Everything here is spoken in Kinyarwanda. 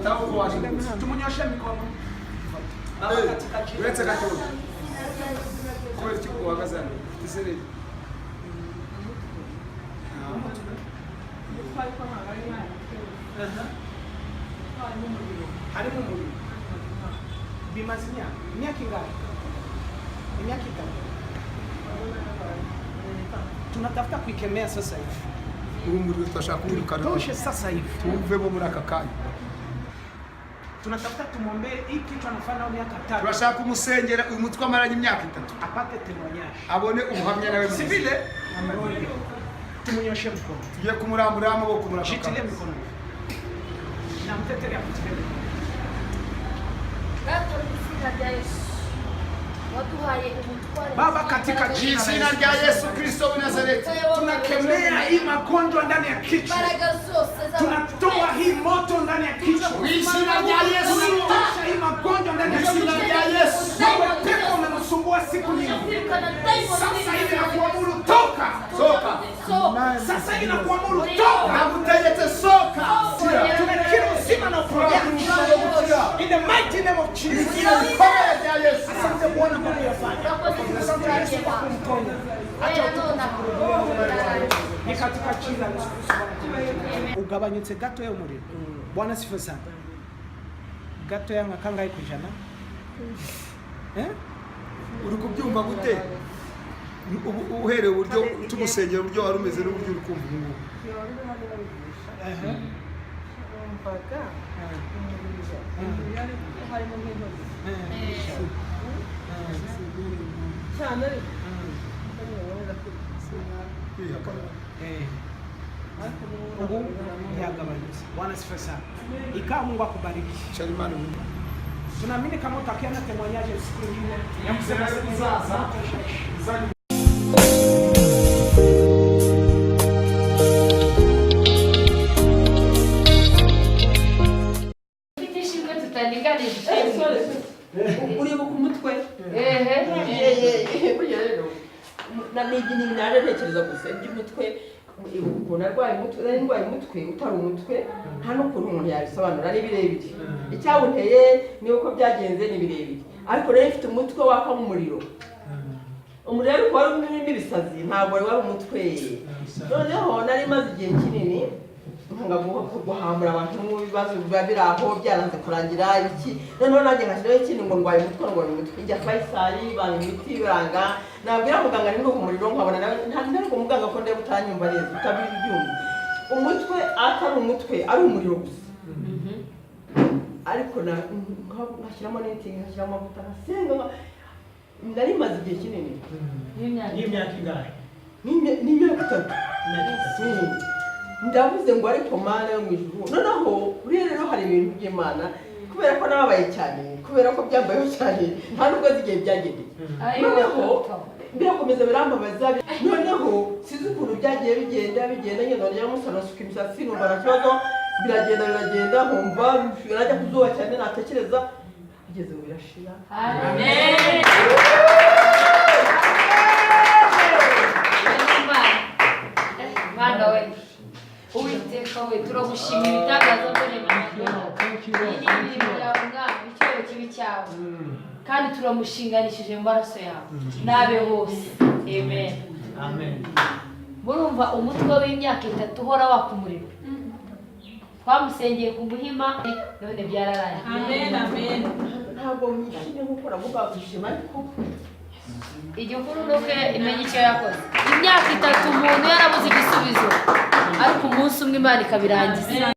Utaha uko waje kose. Tumunyoshe mikono. Baba, katika jina Uretse la gatoya, kubera iki uhagaze hano ufite isereri? Umutwe ariko ntabwo ari umutwe. Harimo umuriro. Harimo umuriro. Bimaze imyaka ingahe? Imyaka 3. Tunatafuta kuikemea sasa hivi. Ubu muriro turashaka kuwirukana. Toshe sasa hivi. Tuwuvemo muri aka kanya. Tunatafuta tumwombee hii kitu anafanya nao miaka 3 Turashaka kumusengera uyu mutwe amaranye imyaka 3 apate témoignage. Abone ubuhamya nawe. Si vile? Tumunyoshe mkono. Tugiye kumuramburaho amaboko muri aka Jitilie kanya. mikono hivi. Na mtetele akutilie mikono. Data, mu izina rya Yesu, waduhaye umutware. Baba, katika Mu jina la izina Yesu. Rya Yesu Kristo w'i Nazareti. Tunakemea hii magonjwa ndani ya kichwa. Imbaraga zose. Tunatoa hii moto ndani ya kichwa. Mu izina rya Yesu. Tunatosha hii magonjwa ndani ya Mu izina kichwa. rya Yesu. Wewe pepo umemsumbua siku nyingi. Sasa hivi nakuamuru toka. Soka. Sasa hivi nakuamuru toka. Nagutegetse, soka. Tunakiri uzima na uponyaji. In the mighty name of Jesus. Izina rikomeye rya Yesu. Asante Bwana kwa kuyafanya. Asante Yesu kwa kumponya. Acha utukufu kurudi. Ni katika jina la Yesu Kristo Bwana. Ugabanyutse gato ya umuriro. Bwana sifiwe sana. Gato ya nka kangahe ku ijana? Eh? Uri kubyumva gute ubu, uhereye uburyo tumusengera, uburyo wari umeze n'uburyo uri kumva ubu ngubu? Ehe. Numvaga umuriro ariko harimo nk'intozi cyane, ariko Kwihakana. Eh. Ariko ubu Ubu yagabanyutse. Bwana sifiwe sana. Ikawa Mungu akubariki. Shara Imana. Tunaamini kama utakia na témoignage siku nyingine ya kusema Uzaza. Uzaza. Ufite ishimwe tutaringanije. Uribuka umutwe? Ehe. Burya rero naje ntekereza gusa iby'umutwe, ukuntu arwaye umutwe. Nari ndwaye umutwe utari umutwe, nta n'ukuntu umuntu yabisobanura, ari birebire. Icyawunteye ni uko byagenze, ni birebire, ariko rero mfite umutwe wakamo umuriro. Umuriro ariko wari urimo ibisazi, ntabwo wari umutwe. Noneho nari maze igihe kinini nkanga guhamura abantu mu bibazo biba biri aho byaranze kurangira ibiki. Noneho nanjye nkashyiraho ikindi ngo ndwaye umutwe, ndwaye umutwe, njya Faisal, banga imiti biranga. Nabwira muganga ni ndumva umuriro, nkabona nawe ntabwo muganga ko ndeba utanyumva neza, utabyumva. Umutwe atari umutwe, ari umuriro gusa, ariko nkashyiramo n'imiti, nkashyiramo amavuta, nkasenga, nari maze igihe kinini. Y'imyaka ingahe? N'imyaka 3. Imyaka 3. Ndavuze ngo ariko Mana yo mu ijuru. Noneho buriya rero hari ibintu by'Imana, kubera ko nababaye cyane, kubera ko byambayeho cyane, nta nubwo azi igihe byagendeye. Noneho birakomeza birambabaza. Noneho sinzi ukuntu byagiye bigenda bigenda, ngenda njya musana, nasuka imisatsi, numva nta kibazo. Biragenda biragenda, nkumva najya ku zuba cyane, natekereza bigeze ngo birashira. Amen. Mwana we, Uwiteka we, turagushimira ibitangaza mbonera. Iyi ni imirimo yawe Mwami, icyubahiro kibi cyawe, kandi turamushinganishije mu maraso yawe n'abe bose. Amen. Amen. Murumva, umutwe w'imyaka 3 uhora waka umuriro, twamusengeye ku Muhima, none byararangiye. Amen, amen. Ntabwo mwishimye nk'uko navuga kwishima, ariko Igikuru ni uko imenya icyo yakoze. Imyaka 3 umuntu yarabuze igisubizo, ariko umunsi umwe Imana ikabirangiza.